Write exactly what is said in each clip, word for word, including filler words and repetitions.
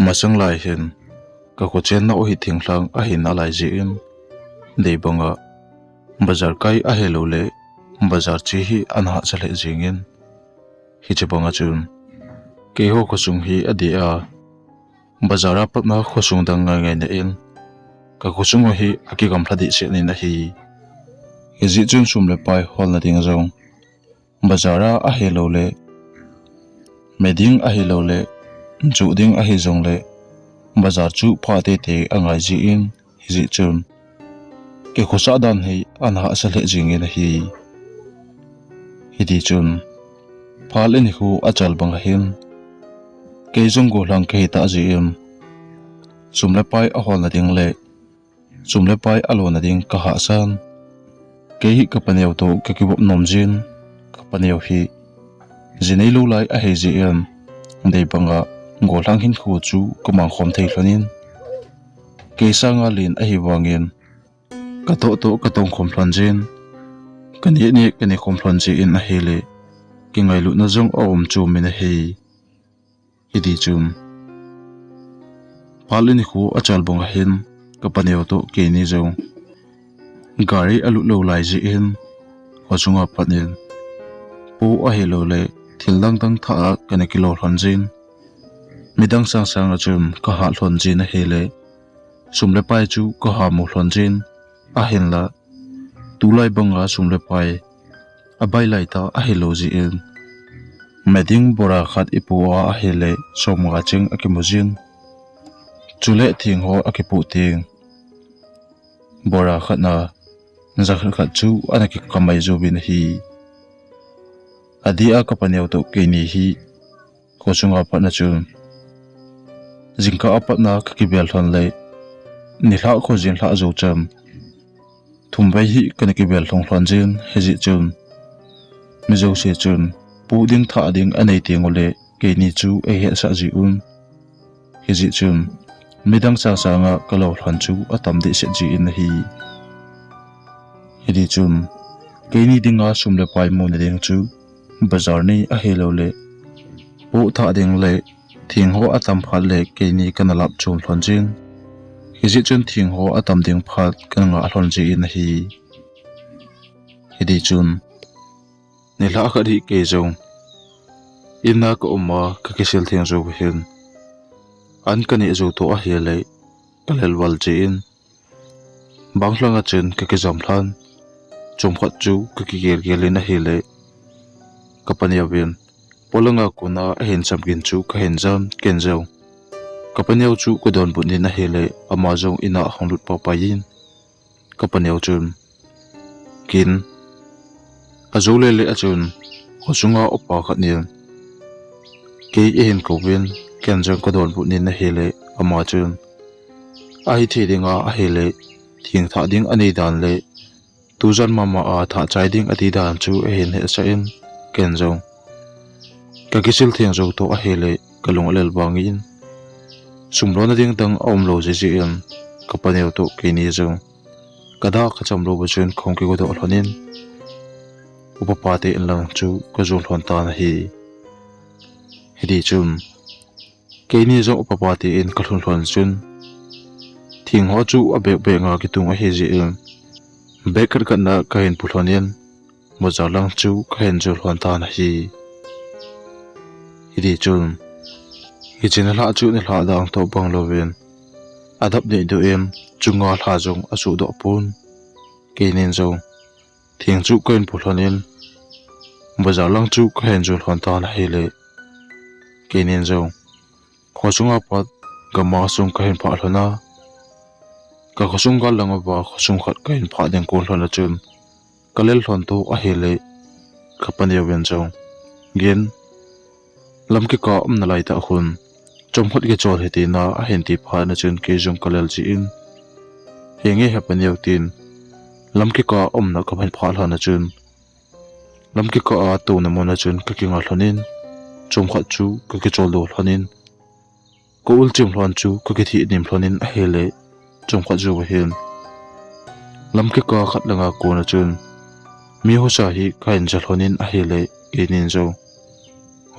Masang lai hin, ka kho chenna u hi thinglhang ahi nalai jeh in, dei banga bazar kai ahilouleh bazar che hi ana hahsa lheh jingin, hiche banga chun keiho khosung hi adih a, bazar a patna khosung dang ngaingaina in, ka khosung u hi akigamlha dehset in ahi. Hijeh chun sum le pai holna ding jong, bazar a ahilouleh, me ding ahilouleh, joh ding ahijongleh, bazar chu phah teitei angai jeh in, hijeh chun kikhosa dan hi ana hahsa lheh jingin ahi. Hitichun, phat le nikho achal bang ahin, kei jong gollhang kahitah jeh in, sum le pai aholna ding le sum le pai alona ding kahahsan. Kei hi kapaneo toh kakivop nom jin, kapaneo hi ji neilou lai ahi jeh in, dei banga gollhang hinkho chu kamangkhom thei lhonin, kei sanga len ahivangin, katoh toh katongkhom lhon jin, kaneh neh kanehkhom lhon jeh in ahile, kingailutna jong aum chom in ahi. Hitichun, phat le nikho achal bang ahin, kapaneo toh keini jong gari alut lou lai jeh in, khosunga pat in, po ahilouleh thil dangdang thah a kana kilo lhon jin, midang sangsanga chun kahat lhon jin ahile, sum le pai chu kahamu lhon jin, ahinla tulai banga sum le pai abai laitah ahilou jeh in, me ding bora khat ipoh a ahile somnga cheng akimu jin, chule theng ho akipoh teng, bora khat na jakhat khat chu ana kikamai jouvin ahi. Adeh a kapaneo toh keini hi khosunga patna chun, jingkah a patna kakibel lhon le, nilhah khojin lhah jou chan, thumvei hi kana kibel lhung lhon jin, hijeh chun mi jouse chun poh ding thah ding anei tenguleh, keini chu eihetsah jiuvin, hijeh chun midang sangsanga kalo lhon chu atam dehset jin ahi. Hitichun, keini dinga sum le pai muna ding chu bazar ni ahilouleh, poh thah ding le theng ho atam phat le keini kana lap chom lhon jin, hijeh chun theng ho atam ding phat kana ngah lhon jin ahi. Hitichun, nilhah khat hi kei jong inna kaum a kakisil theng jou hin, an kaneh jou toh ahile, kalel val jeh in, bang langa chun kakijam lhan, chomkhat chu kakigelgel in ahile, kapaneovin polanga kona ahin chamgin chu kahin jan, ken jong kapaneo chu kadonbut in ahile, ama jong inna ahung lut paipai in, kapaneo chun, kin, ajou lele a chun, khosunga upa khat in kei eihin kouvin, ken jong kadonbut in ahile, ama chun, ahithei dinga ahile, theng thah ding anei dan le tujan mama a thah chai ding ati dan chu eihin hetsah in, ken jong kakisil theng jou toh ahile, kalung alel vangin, sum lona ding dang aumlou jeh jeh in, kapaneo toh keini jong kada kacham louva chun kahung kigodoh lhonin, upa pate in lang chu kajon lhon tan ahi. Hitichun, keini jong upa pate in kalhun lhon chun, theng ho chu abeh beh nga kitung ahi jeh in, bag khat khat na kahin pu lhonin, bazar lang chu kahin jot lhon tan ahi. Hitichun, hiche nilhah chu nilhah dang toh bang louvin, adap dehduh in, chunga lha jong asuhdoh pon, keinin jong theng chu kahin pu lhonin, bazar lang chu kahin jot lhon tan ahile, keinin jong khosunga pat gama sung kahin phah lhona, kakhosung gal lang uva khosung khat kahin phah ding kon lhona chun, kalel lhon toh ahile, kapaneovin jong, gin, lam kikah umna laitah khun, chomkhat kichol hite na ahin ti phatna chun kei jong kalel jeh in, henge hepaneo tin, lam kikah umna kahin phah lhona chun, lam kikah a touna muna chun kakinga lhonin, chomkhat chu kakicholdo lhonin, ka-ul chim lhon chu kakitheh nim lhonin ahile, chomkhat jouva hin, lam kikah khat langa kona chun, mi husa hi kahin ja lhonin ahile, keinin jong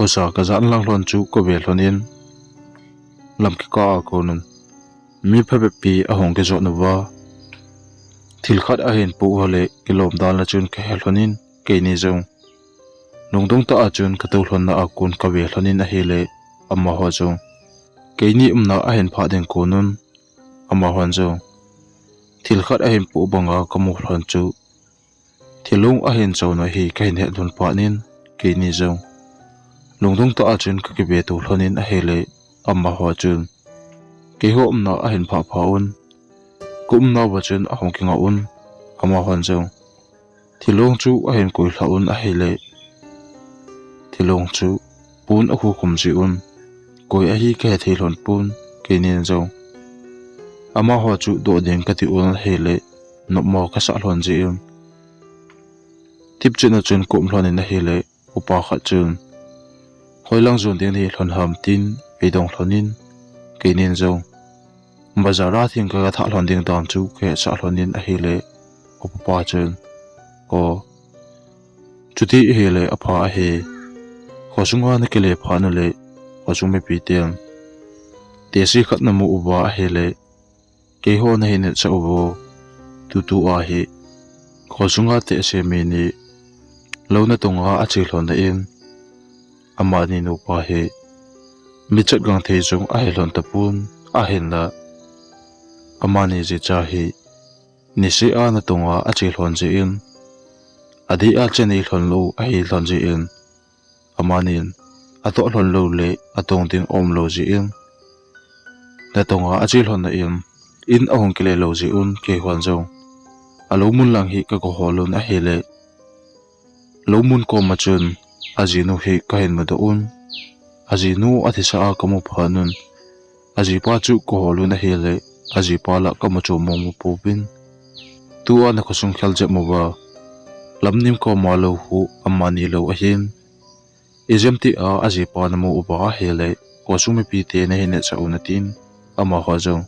husa kajah lang lhon chu kave lhonin, lam kikah a kon un mi phabep pi ahung kijot uva, thil khat ahin poh uleh kilom dan la chun kahe lhon in, keini jong lungdong tah a chun katou lhonna a kon kave lhon in ahileh, amaho jong keini umna ahin phah ding kon un, amahon jong thil khat ahin poh banga kamu lhon chu thilong ahin chon u hi kahin het lhon phat in, keini jong lungdong tah a chun kakive tou lhon in ahileh, amaho chun keiho umna ahin phah pha un, ka umna uva chun ahung kingah un, amahon jong thilong chu ahin koi lha un ahileh, thilong chu pon akhukhum jeh un, koi ahi kahe thei lhon pon, keinin jong amaho chu doh ding kati un ahileh, nopmo kasah lhon jeh un, thipchet na chun ka um lhon in ahileh, upa khat chun, hoilang jon ding nahi lhon ham, tin eidong lhon in, keinin jong bazar a thing kaga thah lhon ding dan chu kahetsah lhlon in ahileh, upa pa chun, O, chuti ahileh apha ahi. Khosunga nakile phat uleh, khosung mipiten tehse khat namu uva ahileh, keiho nahin hetsah uvo. Tutua hi khosunga tehse mi ni lou natonga ache lhon na in, amani nupa hi mi chatgangthei jong ahi lhon tapon, ahinla amani jicha hi niseh a natonga ache lhon jeh in, adeh a che nei lhon lou ahi lhon jeh in, amanin atoh lhon lou le atong ding aum lou jeh in, natonga ache lhon na in, in ahung kile lou jeh un, keihon jong alou mun lang hi kaga hol un ahileh, lou mun koma chun ajinu hi kahin mudoh un. Ajinu athisa a kamu phat un, ajipa chu kahol un ahileh, ajipa lah kamu chom mong mu pouvin. Tua nakhosung khel jep uva, Lamnim koma lou khu amani lou ahin, ijemtia ajipa namu uva ahileh, khosung mipite nahin hetsah un, atin, amaho jong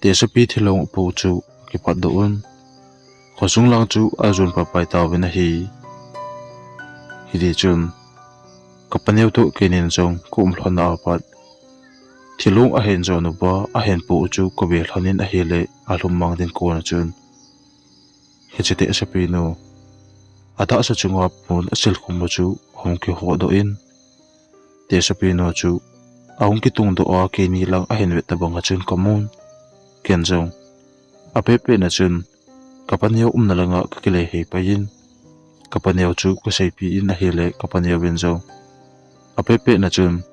tehsepi thilong apoh chu akipatdoh un, khosung lang chu ajon paipai tauvin ahi. Hitichun, kapaneo toh keinin jong ka um lhon na apat, thilong ahin jon uva ahin poh u chu kave lhon in ahileh, alhum mang ding kona chun, hiche tehsepi nu atahsa chunga pon asil khum u chu ahung kihodoh in, tehsepi nu chu ahung kitungdoh a keini lang ahin vet tabang a chun kamun. Ken jong apet pet na chun kapaneo umna langa kakile hei pai in, kapaneo chu kaseipi in ahileh, kapaneo vin jong apet pet na chun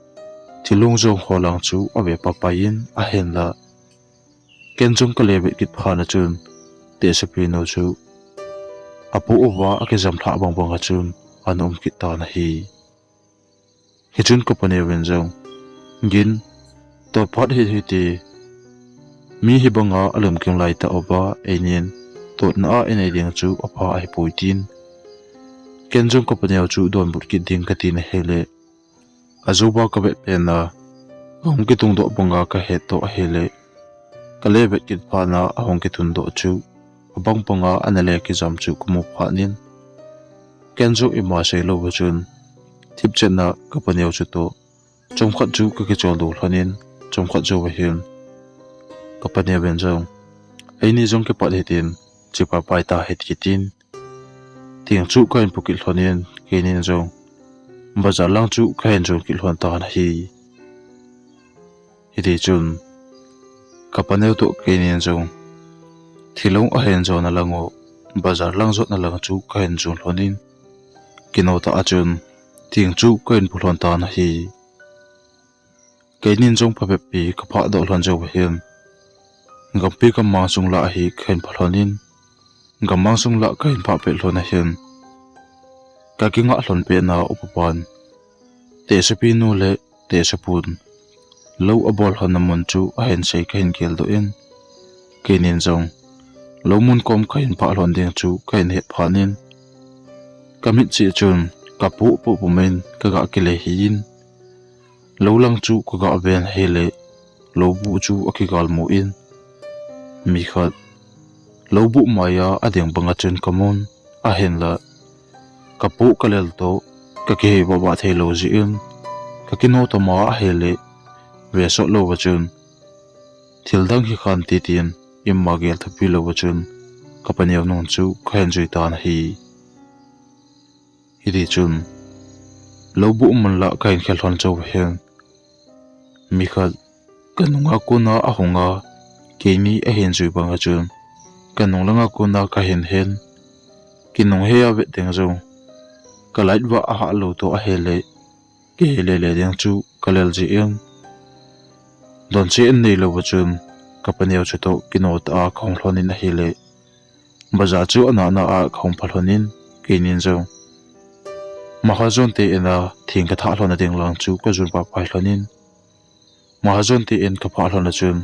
thilong jong ho lang chu ave paipai in, ahinla ken jong kale vet kit phat na chun tehsepi nu chu apoh uva akijam lhah bang bang a chun ana um kit tan ahi. Hichun kapaneo vin jong, Gin, tot phat hih hite, mi hibanga alum kim laitah uva einin totna a inei ding chu apha ahipoi, tin, ken jong kapaneo chu donbut kit ding katin ahileh, ajouva kavet pet na ahung kitungdoh banga kahet toh ahileh, kale vet kit phat na ahung kitundoh chu abang banga ana le kijam chu kamu phat in, ken jong ima sei louva chun thipchet na kapaneo chu toh chomkhat chu kakicholdo lhon in, chomkhat jouva hin kapaneo vin jong, Eini jong kipat hitin, che paipai ta hite, tin, thing chu kahin po kit lhon in, keinin jong bazar lang chu kahin jon kit lhon tan ahi. Hitichun, kapaneo toh keinin jong thilong ahin jonna lang u, bazar lang jotna lang chu kahin jon lhon in, kino tah a chun thing chu kahin po lhon tan ahi. Keinin jong phabep pi kaphahdoh lhon jouva hin, gampi gammang sung lah hi kahin pha lhon in, gammang sung lah kahin phah pet lhon ahin, kakingah lhon petna upa pan tehsepi nu le tehsepun lou abol lhonna mun chu ahin sei kahin geldoh in, keinin jong lou mun kom kahin phah lhon ding chu kahin het phat in, kamit cheh chun kapoh poh pum in kaga kile hih in, lou lang chu kaga ven ahileh, lou buh chu akigalmu in, mi khat lou buh maiya ading banga chun kamun, ahinla kapoh kalel toh kakihei vahvah thei lou jeh in, kakino tama ahileh, ve sot lou va chun, thil dang hi khan ti tin, ima gel thupi lou va chun, ka paneo nung chu ka hin jui tan ahi. Hiti chun, lou buh mun lah ka hin khel lhon chauve hin, mi khat ka nunga kona ahung a, keini ahin jui bang a chun, ka nung langa kona ka hin hin, kinung hei a vet ding jong, ka light vah ahah lou toh ahile, kihei lele ding chu ka lel jin, don che in nei lou va chun, ka paneo chu toh kino tah a ka hung lhon in ahile, bazar chu ana ana a ka hung pha lhon in, keinin jong Mahajon te in a thing ka thah lhon a ding lang chu ka jun pah pai lhon in, Mahajon te in ka phah lhon a chun,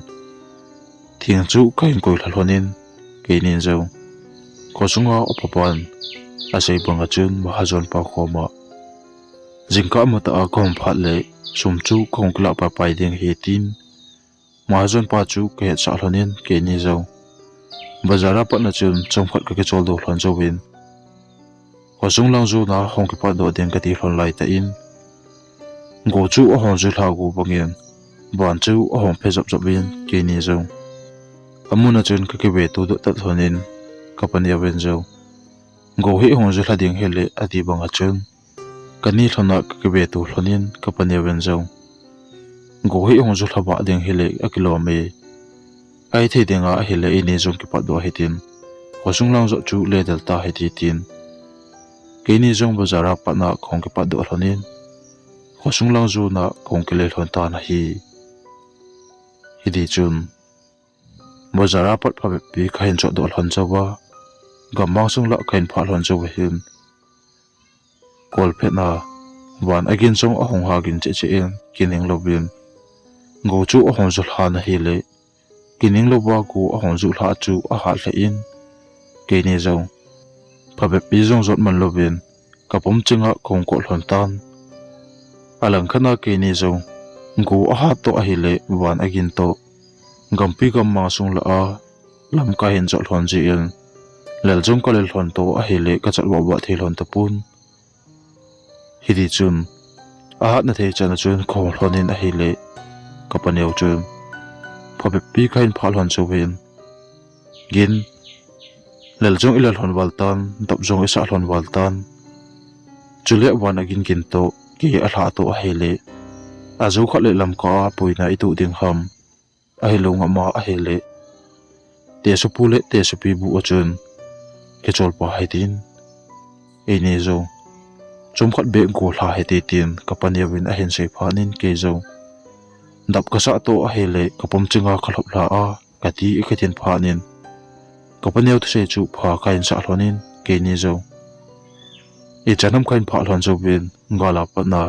thing chu ka hin koi lha lhon in, keinin jong kho sunga upa pan asei bang a chun, Mahajon pa koma jingkah matah a ka hung phat le, sum chu ka hung kilah pai pai ding ahi tin, Mahajon pa chu ka hetsah lhon in, keini jong bazar a pat na chun chomkhat ka kichol doh lhon jouvin, khosung lang jona hung kipat doh ding ka ti lhon lai tah in, go chu ahung ju lha go bangin, van chu ahung phe jop jop in, keini jong amun a chun ka kive to doh tat lhon in, ka paneo vin jong, go hi hung ju lha ding hile ati bang a chun, ka ni lhon a ka kive to lhon in, ka paneo vin jong, go hi hung ju lha vah ding hile akilom e, ahithei ding a ahile eini jong kipat doh hitin, khosung lang jot chu le del ta hiti tin, keini jong bazar a pat na ka hung kipat doh lhon in, khosung lang jona ka hung kile lhon tan ahi. Hiti chun, bazar a pat phabep pi ka hin chot doh lhon chauva, gammang sung lah ka hin phah lhon chauva hin, kol phet na van agin jong ahung ha gin cheh cheh in, kining louvin, go chu ahung ju lha na hile, kining louva go ahung ju lha chu ahat lheh in, keini jong phabep pi jong jot man louvin, ka pum chinga ka hung kot lhon tan. Alang khat na keini jong, go ahat toh ahile, van agin toh, gampi gammang sung lah a lam ka hin jot lhon jin, lel jong ka lel lhon toh ahile, ka chat vah vah thei lhon tapon. Hiti chun, ahat na thei chan a chun ka hung lhon in ahile, ka paneo chun phabep pi ka hin phah lhon chauve hin, gin, lel jong i lel lhon val tan, dap jong i sah lhon val tan. Chule van agin gin toh, kei alha toh ahile, ajo khat le lam ka a puina i tuh ding ham, ahilou ngam a ahile, tesupu le tesupi buh a chun kichol pah hitin, eini jong chomkhat beh go lha hite tin, ka paneo vin ahin sei phat in, kei jong dap ka sah toh ahile, ka pum chinga ka lhop lha a, ka ti ka tin phat in, ka paneo thusei chu pha ka hin sah lhon in, keini jong ichan ham ka hin phah lhon jouvin, gal a pat na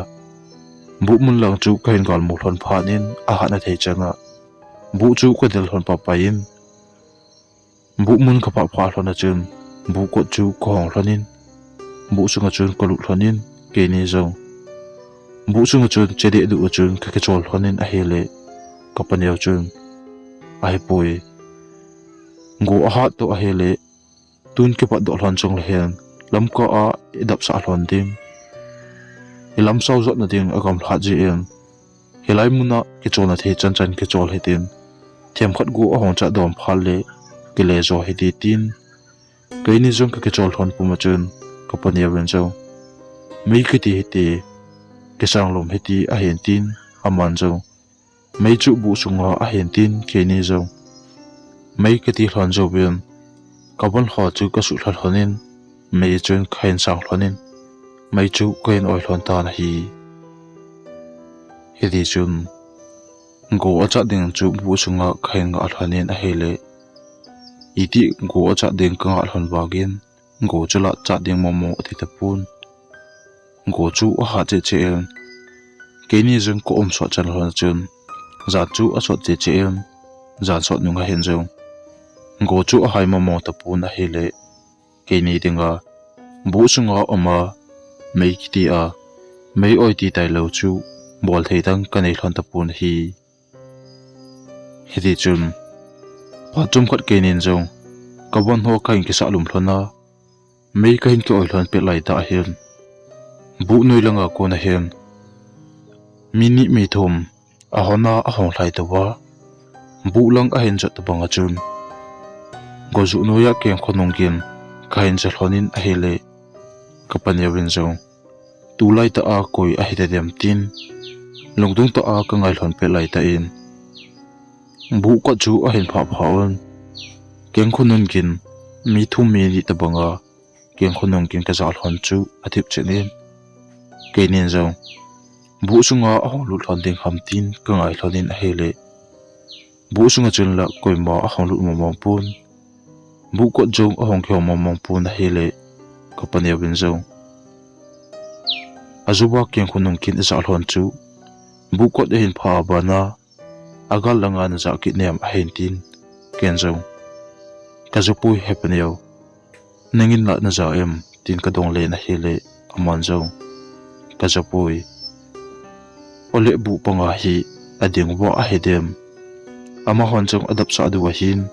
buh mun lang chu ka hin gal mu lhon phat in, ahat na thei chan a buh chu ka del lhon pah pai in, buh mun ka phah phah lhon a chun, buh kot chu ka hong lhon in, buh sunga chun ka lut lhon in, keini jong buh sunga chun che deh duh a chun ka kichol lhon in ahile, ka paneo chun, ahipoi, go ahat toh ahile, tun kipat doh lhon chungle hin, lamka a i dap sah lhon ding, i lam sao jot na ding a gamlhat jeh in, hilai mun a kichol na thei chan chan kichol hitin, themkhat go ahong chah dom phat le, kile jo hite tin, keini jong ka kichol lhon pum a chun, ka paneo vin jong, mei kiti hite, kisang lom hite ahin tin, aman jong, mei chu buh sunga ahin tin, keini jong mei ka ti lhon jouvin, ka von ho chu ka suh lha lhon in, mei chun ka hin sang lhon in, mei chu ka hin oi lhon tan ahi. Hiti chun, go a chah ding chu buh sunga ka hin ngah lhon in ahile, iti go a chah ding ka ngah lhon vangin, go chu la chah ding momo ati tapon. Go chu ahat cheh cheh in, keini jong ka um sot chan lhon a chun, jan chu asot cheh cheh in, jan sot nung ahin jong, go chu ahai momo tapon ahile, keini dinga buh sunga um a, mei kiti a, mei oi ti tailou chu bol thei dang ka nei lhon tapon ahi. Hiti chun, phat chomkhat keinin jong ka von ho ka hin kisah lum lhon a, mei ka hin ki oi lhon pet lai tah hin, buh noi langa kon ahin, mi ni mi thum ahon a ahung lhai tou va, buh lang ahin jot tabang a chun, gojuh noiya kengkho nung gin kahin ja lhon in ahile, kapaneo vin jong, tulai tah a koi ahi ta dem tin, lungdong tah a kangai lhon pet lai tah in, buh kot chu ahin phah phah un, kengkho nung gin mi thum mi ni tabang a, kengkho nung gin kaja lhon chu athip chen in, keinin jong, buh sunga ahung lut lhon ding ham tin kangai lhon in ahile, buh sunga chun la koima ahung lut mong mong pon, buh kot jong ahung kihong mong mong pon ahile, kapaneo vin jong, ajuva kengkho nung gin aja lhon chu, buh kot ahin phah a bana, agal langa naja kit nem ahin tin, ken jong, kaja poi he paneo, nangin la naja em tin kadong len ahile, aman jong, kaja poi. Ole buh panga hi ading va ahi dem. Amahon jong adapsah diu ahin,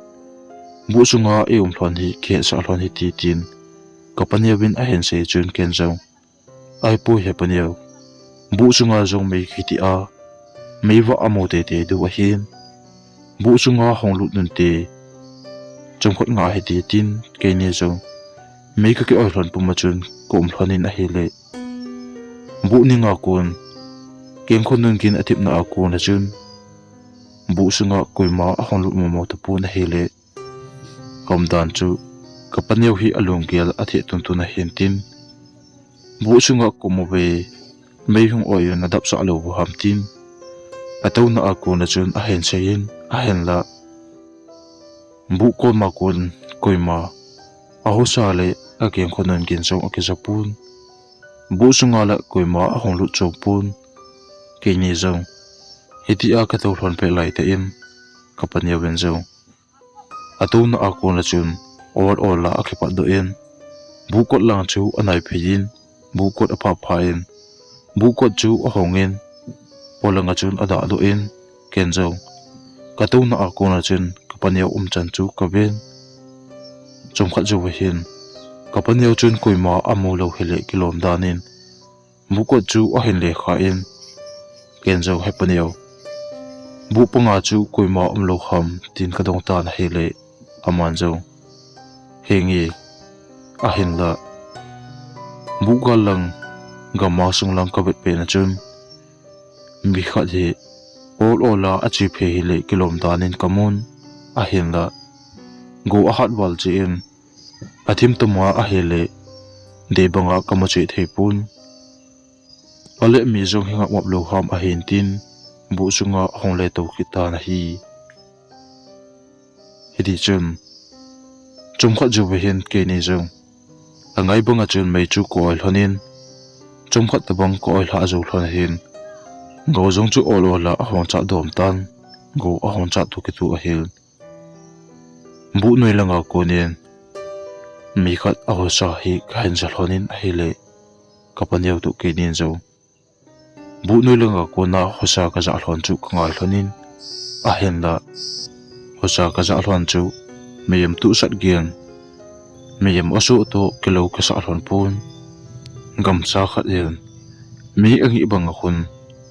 buh sunga i um lhon hi kihetsah lhon hite tin, kapaneo vin ahin sei chun ken jong, ahipoi he paneo, buh sunga jong mei kiti a, mei va amu teitei diu ahin, buh sunga hung lut nunte, chomkhat ngah hite tin, keini jong, mei kaki-oi lhon puma chun kaum lhon in ahile, buh ninga kon, kengkho nung gin athipna a kon a chun, buh sunga koima ahung lut mong mong tapon ahile, kaumdan chu, kapaneo hi alunggel atheh tuntun ahin tin, buh sunga kum uve, mei hung oi un nadapsah lou u ham tin, atouna a kon a chun ahin seiyin, ahinla, buh koma kon, koima, ahosa le akengkho nung gin jong akija pon, buh sunga la koima ahung lut chom pon, keini jong, hitia katou lhon pet lai tah in, kapaneo vin jong, atouna a kon a chun, ol ol a akipat doh in, buh kot lang chu anai phei in, buh kot aphah phah in, buh kot chu ahong in, polanga chun adah doh in, ken jong, katouna a kon a chun kapaneo umchan chu kaven. Chomkhat jouva hin, kapaneo chun koima amu lou hile kilom dan in, buh kot chu ahin lekha in, ken jong he paneo, buh panga chu koima umlou ham tin kadong tan ahile, aman jong, henge, ahinla, buh gal lang, gamma sung lang kavet pet na chun, mi khat hi, ol ol a ache phei hile kilom dan in kamun, ahinla, go ahat val cheh in, athim toma ahile, dei banga kamu cheh thei pon, ale mi jong hi ngap ngap lou ham ahin tin, buh sunga ahung letou kit tan ahi. Hiti chun, chomkhat jouva hin keini jong, angai banga chun mei chu ka-oi lhon in, chomkhat tabang ka-oi lhah jou lhon ahin, go jong chu ol ol a ahung chat dom tan, go ahung chat tu kitu ahin, buh noi langa kon in, mi khat ahosa hi kahin ja lhon in ahile, kapaneo toh keinin jong, buh noi langa kon a hosa kaja lhon chu kangai lhon in, ahinla, hosa kaja lhon chu, mihem tuhsat gin, mihem asoh toh kilou kasah lhon pon, gamsa khat in, mi angih banga khun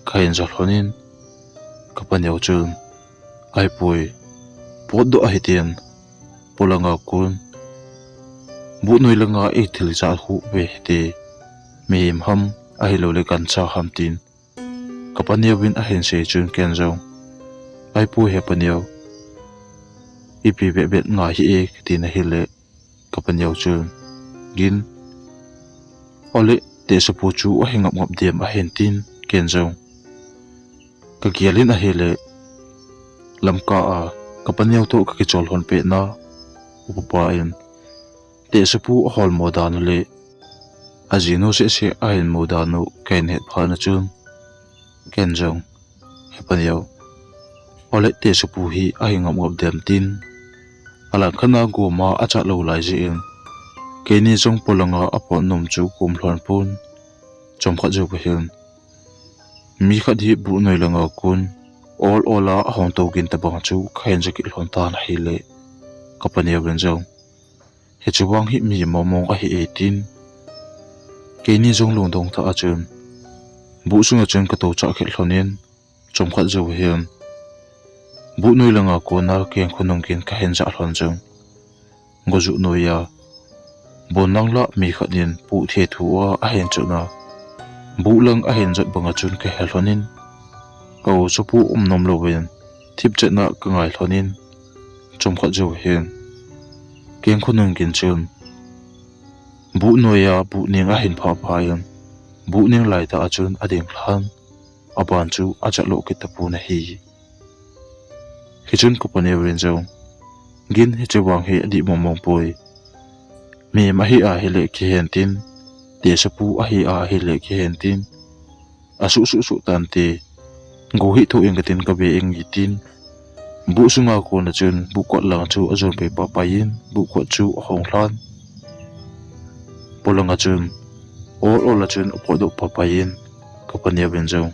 kahin ja lhon in, kapaneo chun, ahipoi, potdoh ahi tin, polanga kon, buh noi langa ithil jat khu ve hite, mihem ham, ahiloule gancha ham tin, kapaneo vin ahin sei chun ken jong, ahipoi he paneo, ipi vetvet ngai hih e katin ahile, kapaneo chun, gin, ole tehsepu chu ahi ngap ngap dem ahin tin, ken jong, kagel in ahile, lamkah a, kapaneo toh kakichol lhon petna, upa pa in, tehsepu ahol mo dan u le, ajinu sehseh ahin mu dan u kahin het phat na chun, ken jong, he paneo, ole tehsepu hi ahi ngap ngap dem tin, alangkhat a goma achat lou lai jeh in, keini jong polanga apot nom chu kaum lhon pon, chomkhat jouva hin, mi khat hi buh noi langa kon, ol ol a ahung tou gin tabang chu kahin ja kit lhon tan ahile, kapaneo vin jong, hiche vang hi mi mong mong ahi e tin, keini jong lungdong tah a chun, buh sunga chun katou chah khet lhon in, Chomkhat jou hin, buh noi langa kona kengkhonung gin kahin jah lhon jong, gojuh noiya, bon lang lah mi khat in puh thethu a ahin chot na, buh lang ahin jot banga chun kahe lhon in, ka-o chapu umnom louvin, thipchet na kangai lhon in, chomkhat jou hin, kengkhonung gin chun, buh noiya buh ning ahin phah phah in, buh ning laitah a chun ading lhan, aban chu ajah lo kit tapon ahi. Hichun ka paneo vin jong, gin hiche vang hi adih mong mong poi. Mihem ahi ahile kihen tin, tesapu ahi ahile kihen tin, asuh suh suh tante, go hi tho ing katin kave ing tin, buh sunga kona chun buh kot lang chu ajon pai pah pai in, buh kot chu ahong lhan. Polanga chun, ol ol a chun apotdoh pah pai in, ka paneo vin jong,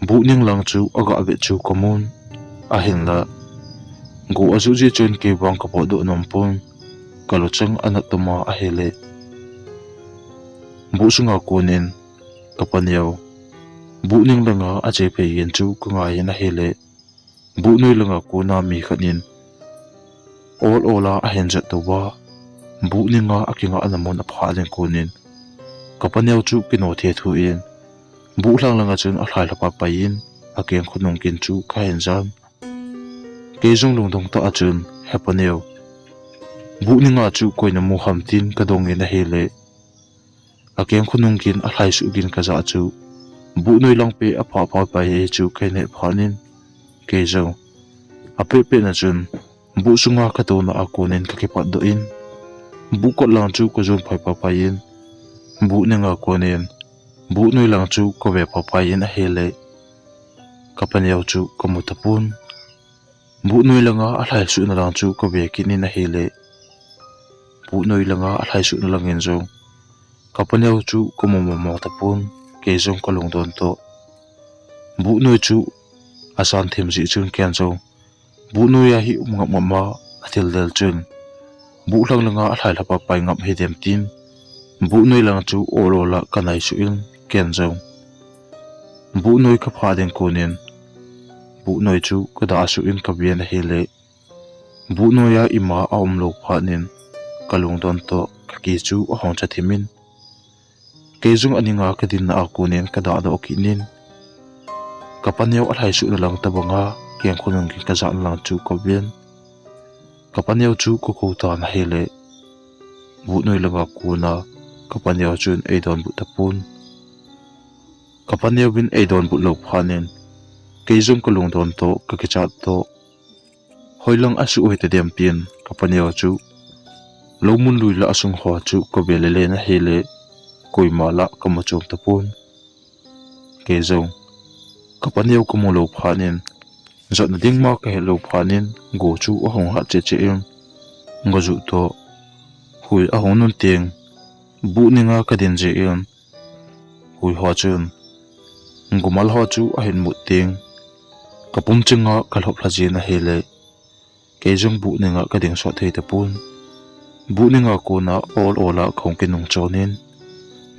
buh ning lang chu aga vet chu kamun, ahinla, go ajuh jeh chun kei vang kapotdoh nom pon, ka luchang anat toma ahile, buh sunga konin, ka paneo, buh ning langa ache phei gin chu kangai in ahile, buh noi langa kona mi khat in, ol ol a ahin jot touva, buh ninga akingah na mun aphah ding konin, ka paneo chu kino thethu in, buh lhang langa chun alhai lha pah pai in, akengkhonung gin chu kahin jan. Kei jong lungdong tah a chun, he paneo, buh ninga chu koi namu ham tin kadong in ahile, akengkhonung gin alhai suh gin kajah chu, buh noi lang peh aphah phah pai hi chu kahin het phat in, kei jong, apeh peh na chun, buh sunga katouna a konin kakipatdoh in, buh kot lang chu kajon pai pah pai in, buh ninga konin, buh noi lang chu kave pah pai in ahile, ka paneo chu kamu tapon. Buh noi langa alhai suhna lang chu kave kit in ahile, buh noi langa alhai suhna langin jong, ka paneo chu kamu mong mong tapon, kei jong kalungdon toh, buh noi chu asan thim jeh chun ken jong, buh noiya hi um ngap ngap ma, athil del chun, buh lhang langa alhai lha pah pai ngap hidem tin, buh noi lang chu ol ol a kanai suh in, ken jong, buh noi kaphah ding konin, buh noi chu kadah suh in kaven ahile, buh noiya ima aumlou phat in, kalungdon toh kaki chu ahung cha thim in, kei jong aninga kadinna a konin kadahdoh kit in, ka paneo alhai suhna lang tobanga kengkhonung gin kajahna lang chu kaven, ka paneo chu kakou tan ahile, buh noi langa kona ka paneo chun eidonbut tapon. Ka paneo vin eidonbut lou phat in, kei jong kalungdon toh kakichat toh, hoilang asuh hitadem tin, ka paneo chu, lou mun lui lah asung ho chu kave lele in ahile, koima lah kamu chom tapon. Kei jong, ka paneo kamu lou phat in, jotna ding ma kahet lou phat in, go chu ahung hat cheh cheh in, gojuh toh, hui ahung nun teng, buh ninga kadin jeh in, hui ho chun, gomal ho chu ahin mut teng, kapum chenga kalhop lha jin ahile, kei jong buh ninga kading sot thei tapon. Buh ninga kona ol ol a kahung kinung chon in,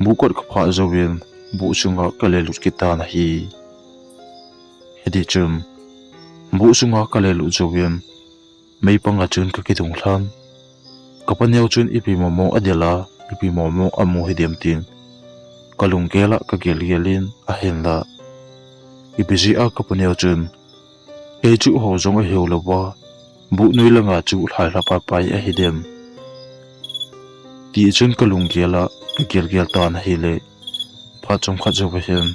buh kot kaphah jouvin, buh sunga kalelut kit tan ahi. Hiti chun, buh sunga kalelut jouvin, meipanga chun kakidung lhan. Ka paneo chun ipi momo adel a, ipi momo amu hidem tin, kalunggel a kagel gel in ahinla, ipi jeh a ka paneo chun, kei chu ho jong ahiu louva, buh noi langa chu lhai lha pai pai ahidem, ti chun kalunggel a kagel gel tan ahile, phat chomkhat jouva hin,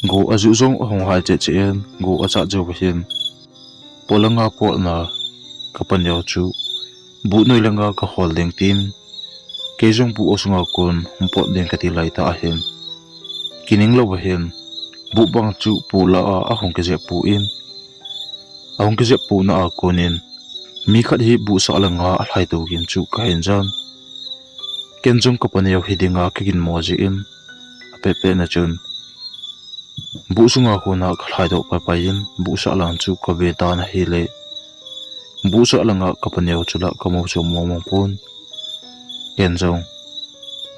go aju jong ahung hai cheh cheh in, go achat jouva hin, polanga potna ka paneo chu buh noi langa kahol ding tin, kei jong buh asunga kon hung pot ding kati laitah ahin, kining louva hin, buh bang chu pola a ahung kijep pon, ahung kijep pona a konin, mi khat hi buhsah langa alhai tou gin chu kahin jan. Ken jong ka paneo hidinga kaginmo jeh in, apehpehna chun, buh sunga kona kalhaidoh pai pai in, buhsah lang chu kave tan ahile, buhsah langa ka paneo chu la kamu chom mong mong pon. Ken jong,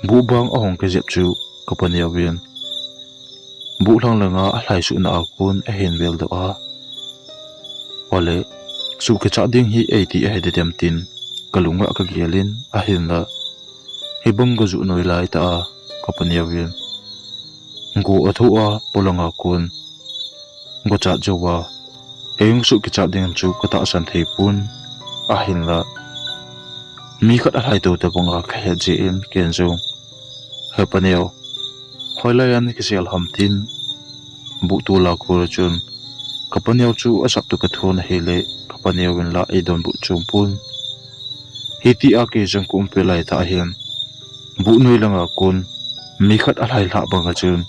buh bang ahung kijep chu ka paneo vin, buh lhang langa alhaisuh na a kon ahin veldoh a. Ole, suh kichat ding hi eiti ahi dem tin, kalunga kagel in ahinla. Hibang go juh noi laitah a, kapaneo vin. Go athoh a, polanga kon. Go chat jou a. Eijong suh kichat ding chu katahsan thei pon, ahinla. Mi khat alhai tou tabanga kahet jeh in ken jong. He paneo. Hoilai a nakisel ham tin. Buh tol a kon chun. Kapaneo chu asap toh kathon ahile, kapaneo in la eidonbut chom pon. Hitia kei jong ka um pet laitah hin. Buh noi langa kon. Mi khat alhai lhah banga chun.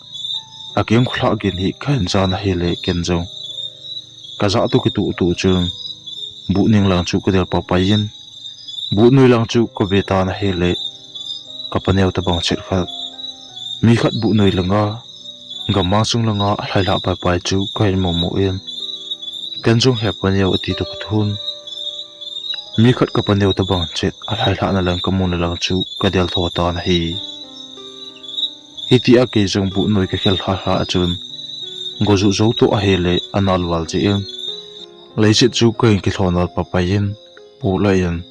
Akeng kholhah gin hi kahin jan ahile ken jong. Kajah toh kitoh toh chun. Buh ning lang chu kadel papai in. Buh noi lang chu kave tan ahile. Kapaneo tabang chet khat. Mi khat buh noi langa. Gammang sung langa alhai lhah paipai chu kahin mumu in. Ken jong he paneo ati toh kathon. Mi khat kapaneo tabang chet alhai lhah na lang kamu na lang chu kadel tho tan ahi. Hitia kei jong buh noi kakhel lhah lhah a chun. Go juh jou toh ahile anal val jeh in. Leiset chu kahin kithol nal papai in. Pola in.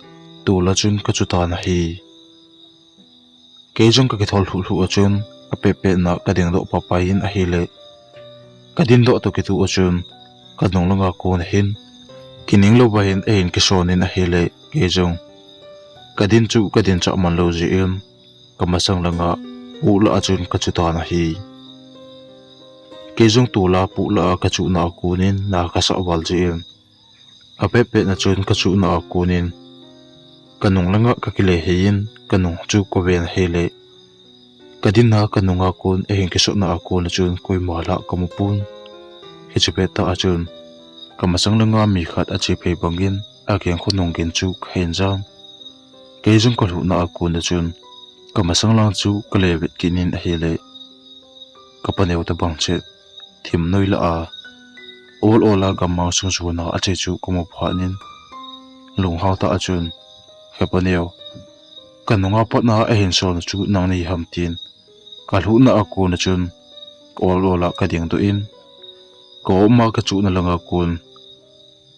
Tol a chun kachu tan ahi. Kei jong kakithol lhuh lhuh a chun, apet pet na kading doh papai in ahile. Kadin doh toh kitoh a chun, kanung langa kon ahin. Kining louva hin ahin kison in ahile, kei jong. Kadin chu kadin chah man lou jeh in, kamasang langa, pola a chun kachu tan ahi. Kei jong tol a pola a kachuh na a kon in, na kasah val jeh in. Apet pet na chun kachuh na a kon in. Kanung langa kakile hei in, kanung chu kaven ahile. Kadin na kanung a kon, ahin kisot na a kon a chun, koima la kamu pon. Hiche pet tah a chun. Kamasang langa mi khat ache phei bang in, akeng khonung gin chu kahin jan. Kei jong kalhuh na a kon a chun. Kamasang lang chu kale vet kit in ahile. Kapaneo tabang chet. Thim noi la a. Ol ol a gammang sung sung a ache chu kamu phat in. Lunghang tah a chun. He paneo. Kanung a pat na ahin son chu nangni ham tin. Kalhuh na a kon a chun. Ol ol a kading doh in. Ka-op ma kachuh na langa kon.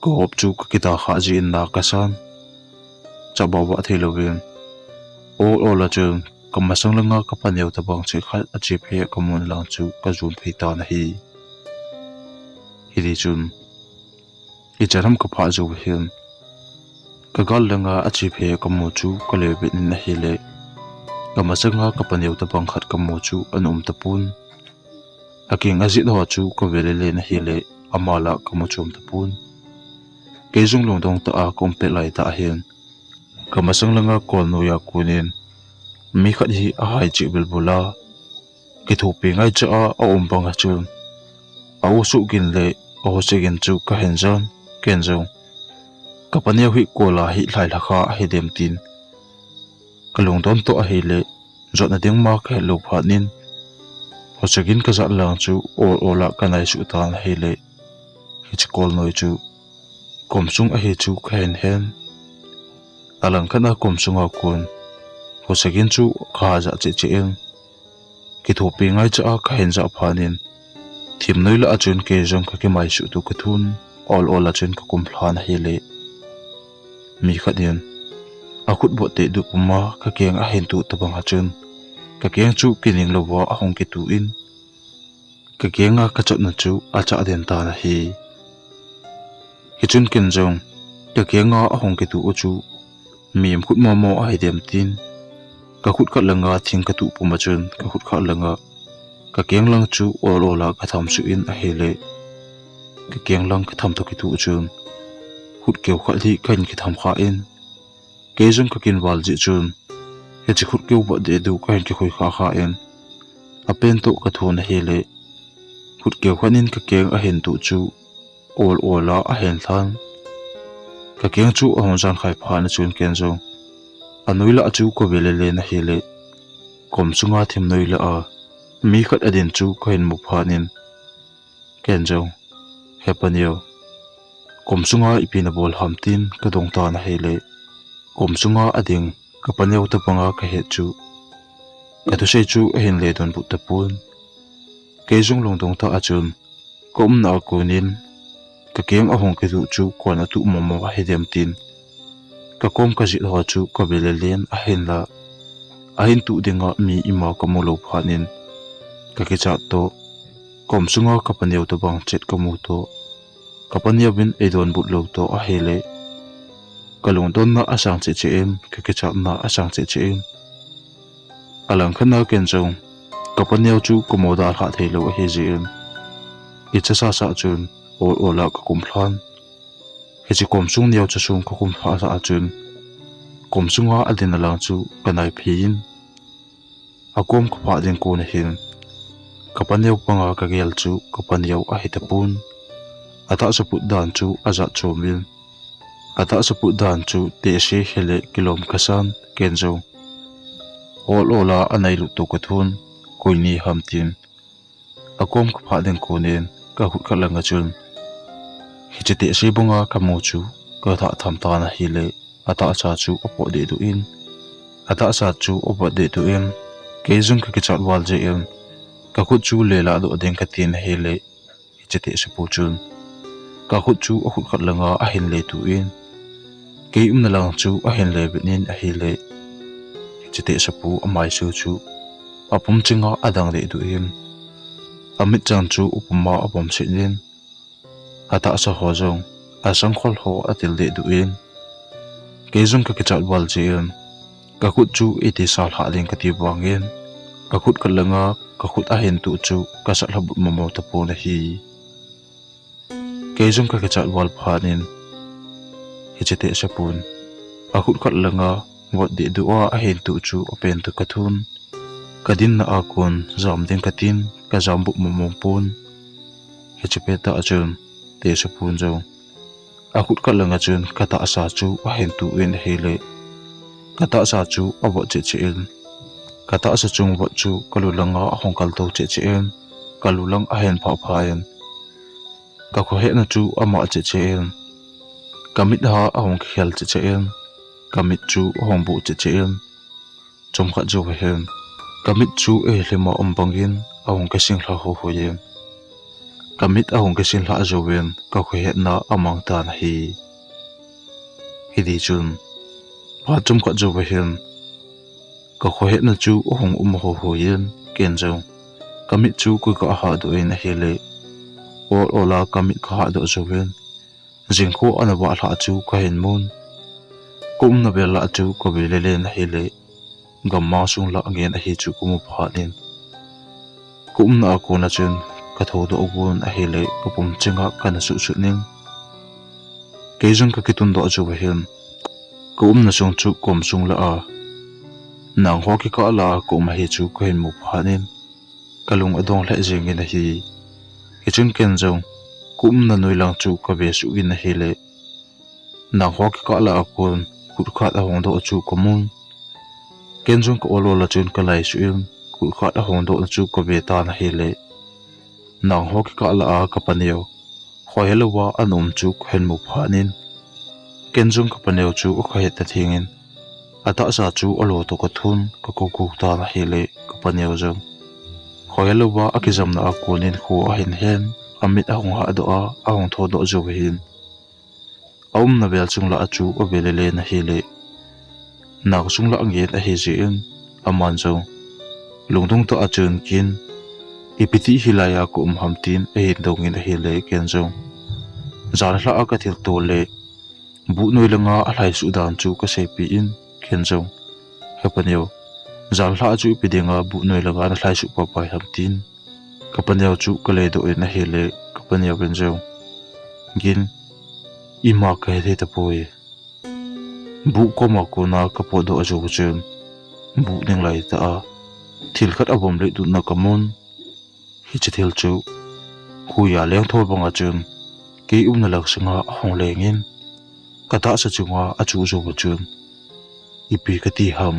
Ka-op chu kakida kha jeh in na kasan. Chaba ba thei louvin. Ol ol a chun kamasang langa kapaneo tabang chet khat ache phei kamu na lang chu kajon phei tan ahi. Hiti chun. Ichan ham kaphah jou hin. Kagal langa ache phei kamu chu kale vet in ahile. Kamasanga kapaneo tabang khat kamu chu ana um tapon. Akeng ajit ho chu kave lele in ahile, ama la kamu chom tapon. Kei jong lungdong tah a kaum pet laitah hin. Kamasang langa kol noi a kon in. Mi khat hi ahai cheh bilbul a. Kithopi ngaicha a aum bang a chun. A-u suh gin le, a-u se gin chu kahin jan, ken jong. Kapaneo hi kol a hi lhai lhakha ahi dem tin. Kalungdon toh ahile, jotna ding ma kahet lou phat in. Hose gin kajah lang chu ol ol a kanai suh tan ahile. Hiche kol noi chu. Kom sung ahi chu kahin hen. Alang khat a kom sunga kon. Hose gin chu kaha jah cheh cheh in. Kithopi ngaicha a kahin jah phat in. Thim noi la a chun kei jong kakimai suh toh kathon. Ol ol a chun kakum lhan ahile. Mi khat in. Akhut bot teh duh puma kakeng ahin tuh tabang a chun. Kakeng chu kining louva ahung kituh in. Kakeng a kachotna chu achah den tan ahi. Hichun ken jong. Kakeng a ahung kituh u chu. Mihem khut momo ahi dem tin. Kakhut khat langa thing katuh puma chun. Kakhut khat langa. Kakeng lang chu ol ol a katham suh in ahile. Kakeng lang katham toh kituh chun. Khut keu khat hi kahin kitham kha in. Kei jong kakin val jeh chun. Hiche khut keu bot deh duh kahin kikhui kha kha in. Apen toh kathon ahile. Khut keu khat in kakeng ahin tuh chu. Ol ol a ahin lhan. Kakeng chu ahung jan khai phat na chun ken jong. Anoi la a chu kave lele in ahile. Kom sunga thim noi la a. Mi khat adin chu kahin mu phat in. Ken jong. He paneo. Kom sunga ipi nabol ham tin kadong tan ahile. Kom sunga ading kapaneo tabanga kahet chu. Kathusei chu ahin le donbut tapon. Kei jong lungdong tah a chun, ka umna a konin, ka keng ahung kiduh chu kon atuh momo ahi dem tin, ka kom ka jit ho chu ka ve le len ahinla, ahin tuh dinga mi ima ka mu lou phat in, ka kichat toh, kom sunga ka paneo tabang chet ka mu toh, ka paneovin ei donbut lou toh ahile, ka lungdonna asang cheh cheh in, ka kichatna asang cheh cheh in, alangkhat a ken jong ka paneo chu ka mu dalhah thei lou ahi jeh in, kicha sasa chun ol ol a ka kumlhan. Hiche kom sung neocha sung ka kumlhah sah a chun, kom sunga adin alang chu ka naiphei in, akom ka phah ding kon ahin, ka paneo panga ka gel chu ka paneo ahi tapon. Atahsa put dan chu ajat chom in, atahsa put dan chu tehse hile kilom kasan, ken jong ol ol a anailut toh kathon, koi ni ham tin, akom ka phah ding konin ka khut khat langa chun, hiche tehse banga ka mu chu ka thah tham tan ahile, atahsa chu apot dehduh in, atahsa chu apot dehduh in, kei jong ka kichat val jeh in, ka khut chu lelah doh ding katin ahile, hiche tehse pu chun ka khut chu akhut khat langa ahin letuh in, kei umna lang chu ahin lebit in ahile, hiche tehse pu amaisu chu apum chinga adang dehduh in, amitchang chu apuma abomset in, atahsa ho jong asangkhol ho atil dehduh in, kei jong ka kichat val jeh in, ka khut chu iti salhah ding kati vangin, ka khut khat langa ka khut ahin tuh chu ka salha but momo tapon ahi. Kei jong ka kichat val phat in, hiche tehse pun akhut khat langa vot dehduh a ahin tuh chu apen toh kathon, ka dinna a kon jam ding katin ka jam but momo pon. Hiche pettah a chun tehse pun jong akhut khat langa chun ka tahsa chu ahin tuh in ahile, ka tahsa chu avot cheh cheh in, ka tahsa chung vot chu ka lu langa ahung kaltou cheh cheh in, ka lu lang ahin phah phah in, ka khohetna chu amah cheh cheh in, ka mit a ahung kikhel cheh cheh in, ka mit chu ahung buh cheh cheh in, chomkhat jouva hin ka mit chu eihilhim a um bangin ahung kisinglha hoi hoi in, ka mit ahung kisinglhah jouvin ka khohetna amang tan ahi. Hitichun phat chomkhat jouva hin ka khohetna chu ahung um hoi hoi in, ken jong ka mit chu ka ga hahdoh in ahile, ol ol a ka mit ka hahdoh jouvin, jingkho ana vah lhah chu kahin mun. Ka umna vel lah chu ka ve le len ahile, gammang sung lah ngen ahi chu ka mu phat in, ka umna a kona chun ka thoudoh gon ahile, ka pum chinga kana suhsut in, kei jong ka kitundoh jouva hin ka umna sung chu kom sung lah a, nang ho kikah lah a ka um ahi chu kahin mu phat in, ka lung adong lheh jengin ahi. Hichun ken jong ka umna noi lang chu ka vesuh in ahile, nang ho kikah lah a kon khut khat ahung doh chu ka mun. Ken jong ka ol ol a chun ka laisuh in, khut khat ahung dohna chu ka ve tan ahile, nang ho kikah lah a ka paneo khohe louva ana um chu kahin mu phat in, ken jong ka paneo chu akhohet ta thengin, atahsa chu alo toh kathon, ka kou kou tan ahile, ka paneo jong khohe louva akijamna a konin kho ahin hen, amit ahung hahdoh a, ahung thoudoh jouva hin a umna vel sung lah a chu ave le len ahile, nang sung lah ngen ahi jeh in, aman jong lungdong tah a chun, Gin, ipi ti hilai a ka um ham, tin ahin dongin ahile, ken jong janhi lah a ka thilto le buh noi langa alhaisuh dan chu ka seipeh in, ken jong, He paneo, janhi lah a chu ipi dinga buh noi langa na lhaisuh paipai ham, tin ka paneo chu ka ledoh in ahile, ka paneovin jong, Gin, ima kahe thei tapoi. Buh koma kona ka potdoh a jou chun, buh ning laitah a thil khat avom leitutna ka mun. Hiche thil chu huiya lengthol banga chun kei umna lang sunga ahung lengin, ka tahsa chunga achuh jouva chun, ipi kati ham,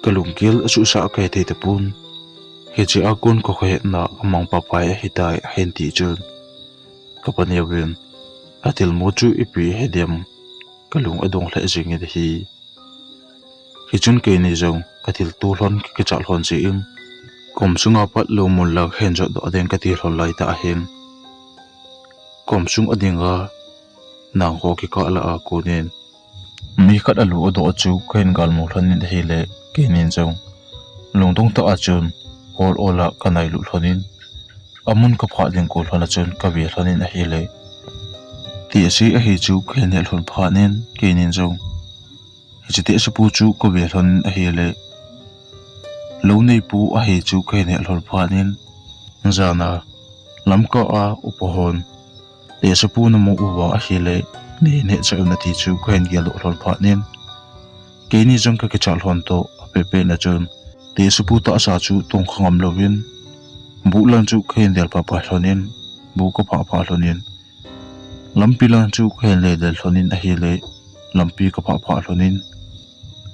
ka lunggel asuhsah kahe thei tapon. Hiche a kon ka khohetna amang paipai ahitai, ahin ti chun, ka paneovin, athilmu chu ipi ahi dem, ka lung adong lheh jengin ahi. Hichun keini jong ka thilto lhon ka kichat lhon jeh in, Kom sunga pat lou mun lang hin jot doh ding kati lhon lai tah hin, kom sung a dinga nang ho kikah lah a konin mi khat a lu a doh chu kahin galmu lhonin ahile, keinin jong lungdong tah a chun ol ol a kanailut lhonin, amun kaphah ding ko lhon a chun kave lhonin ahile, tehse ahi chu kahin het lhon phat in keinin jong hiche tehsepu chu kave lhonin ahile, lou neipu ahi chu kahin het lhon phat in, jana lamkah a upa hon tehsepu namu uva ahile, neihin hetsah un ati chu kahin geldoh lhon phat in, keini jong kakichat lhon toh apehpeh na chun tehsepu tahsa chu tongkha ngam louvin, buh lang chu kahin del pahpah lhonin, buh kaphah phah lhonin, lampi lang chu kahin le del lhonin ahile, lampi kaphah phah lhonin,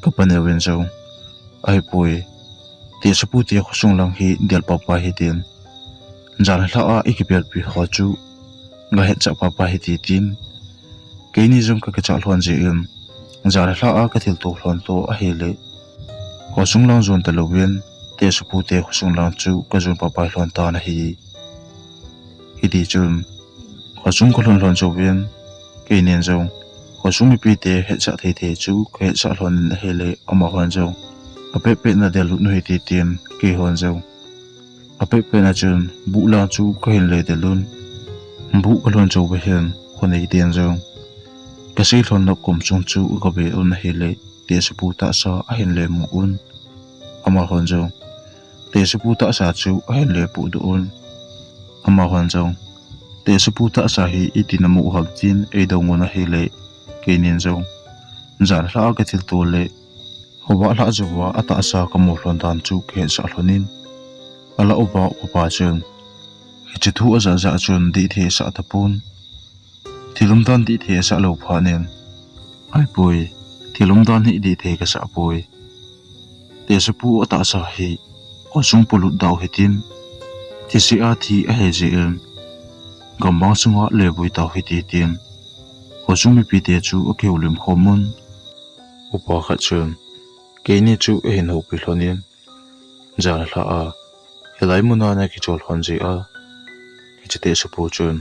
kapaneuvin jong, ahipoi, tehsepu te khosung lang hi del pahpah hitin, jan lha a ikipelpi ho chu gahetsah pahpah hite tin, keini jong kakichat lhon jeh in, jan lha a kathilto lhon toh ahile, khosung lang jon talouvin, tehsepu te khosung lang chu kajon pahpah lhon tan ahi. Hitichun, khosung kalhun lhon jouvin, keinin jong khosung mipite hetsah thei thei chu kahetsah lhonin ahile, amahon jong apehpeh na del lut u hite tin, keihon jong apehpeh na chun buh lang chu kahin le del un, buh kalhun jouva hin, khoneiten jong kasei lhon nau kom sung chu kave un ahile, tehsepu tahsa ahin le mu un, amahon jong tehsepu tahsa chu ahin le pohdoh un, amahon jong tehsepu tahsa hi iti namu ham tin eidong un ahile, keinin jong jan lha a kathilto le khovah lhah jouva atahsa kamu lhon dan chu kahetsah lhonin, alah uva upa chun hiche thu ajah jah chun dihthei asah tapon, thil umdan dihthei asah lou phat in, ahipoi, thil umdan hi dihthei kasah poi, tehsepu atahsa hi khosung polut dau hitin, thise a thi ahi jeh in, gammang sunga levui tau hite tin, khosung mipite chu akihoulim khomun, upa khat chun keini chu ahin houpi lhonin, jan lha a hilai muna nakichol lhon jeh a hiche tehsepu chun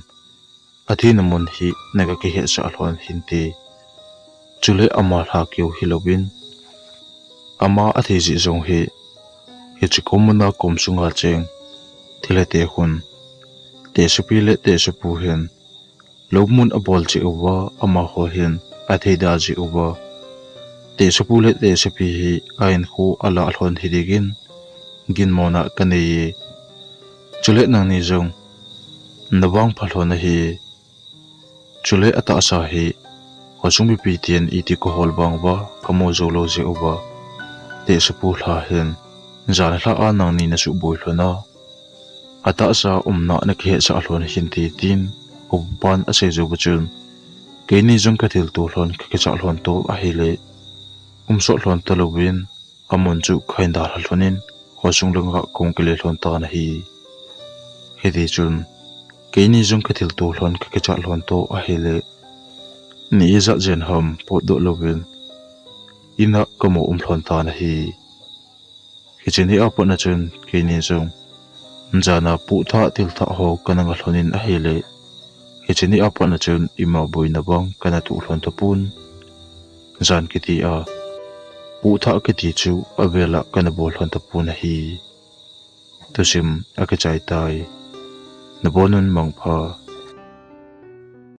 athina mun hi naga kihetsah lhon hinte, chule ama lha keu hilouvin, ama athi jeh jong hi hiche kom muna kom sunga cheng thilhate khun tehsepi le tehsepu hin lou mun abol jeh uva, amaho hin atheida jeh uva, tehsepu le tehsepi hi ahinkho alah lhon hidingin ginmona kanei e, chule nangni jong navangpha lhon ahi, chule atahsa hi khosung mipiten iti kahol vang uva kamu jou lou jeh uva, tehsepu lha hin jan lha a nangni nasuhboi lhon a, atahsa umna nakihetsah lhon hinte tin, upan asei jouva chun, keini jong kathilto lhon kakichat lhon toh ahile, umsot lhon talouvin, amun chu kahin dalha lhonin, khosung langa kahung kile lhon tan ahi. Hitichun, keini jong kathilto lhon kakichat lhon toh ahile, ni ijat jen ham potdoh louvin, ina kamu um lhon tan ahi. Hiche ni a patna chun keini jong jana pohthah thilthah ho kana nga lhonin ahile, hiche ni a patna chun ima boina vang kana toh lhon tapon, jan kiti a pohthah kiti chu avela kana bol lhon tapon ahi. Thusim akichai tai. Nabonun mangpha.